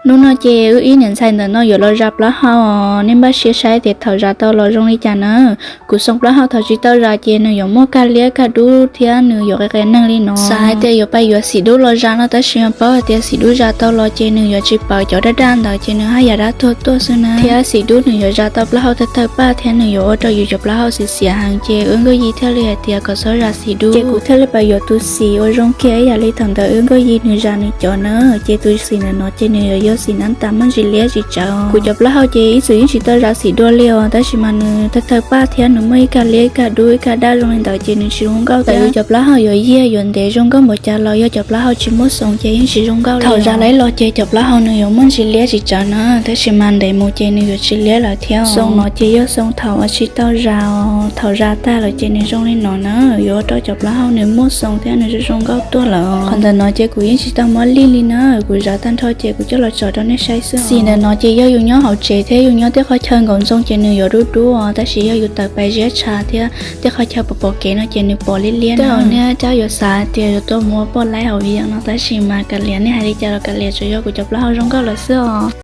Hnub no ces wb ib niam ntxhais ntawm no yuav los zas plaub hau, nej npaj siab saib tias thaum zas tau los zoo li cas na. Kuv xoo plaub hau thaum tsis tau zas ces nws yuav muaj kag liab kag dub thiab nws yuav qia qia neeg li no. Xav hais tias yuav pais yuav xim dub los zas no tab sis mas paub hais tias xim dub zas tau los ces nws yuav tsis pawv cov daj daj ntawd ces nws haj yam dab tuag tuaj xwb na. Thiab xim dub nws yuav zas tau plaub hau tawg tawg paj thiab nws yuav ua rau yus cov plaub hau xiav xiav heev ces wb Nkauj Yij thiaj li hais tias kom txhob zas xim dub. Ces kuv thiaj li pais yuav tus xim uas zoo kiag ib yam li thaum ntawd wb Nkauj Yij nws zas nws cov na. Ces tus xim ntawm no ces nws yuav yog xim nab tas muaj ntsis liab tsis tsawv. Kuv cov plaub hau ces ib txwm yeej tsis tau zas xim dua li os, tab sis mas nws tawg tawg paj thiab nws muaj ib kag liab ib kag dub ib kag daj zoo li ntawd ces nws tsis zoo nkauj thiab. Yus cov plaub hau yuav yiag yuav ntev zoo nkauj npaum cas los yog cov plaub hau tsis muaj xoo ces yeej tsis zoo nkauj li. Thaum zas lawm los ces cov plaub hau nws yuav muaj ntsis liab tsis tsawv na, tab sis mas ntev mus ces nws yuav tsis liab lawm thiab. Xoo no ces yog xoo thaum uas tsis tau zas, thaum zas tag lawm ces nws zoo li no na, yuav ua rau cov plaub hau nws muaj xoo thiab nws zoo zoo nkauj tuaj lawm. Qhov ntawm no ces kuv yeej tsis tau muab lig li na, kuv zas tag nrho ces kuv coj los tso rau nej saib xwb. Xim ntawm no ces yog yus nyob hauv tsev thiab yus nyob tej qhov chaw nkaum ntxoo ces nws yuav dub dub os, tab sis yog yus tawm pais ziab tshav thiab tej qhov chaw pom pom kev no ces nws pom liab liab. Tej zaum nej cab yuav xav tias yuav tuaj muab poj laib hauv video no, tab sis mas kav liam, nej hais li cas los kav liam, tsuas yog kuv cov plaub hau zoo nkauj lawm xwb os.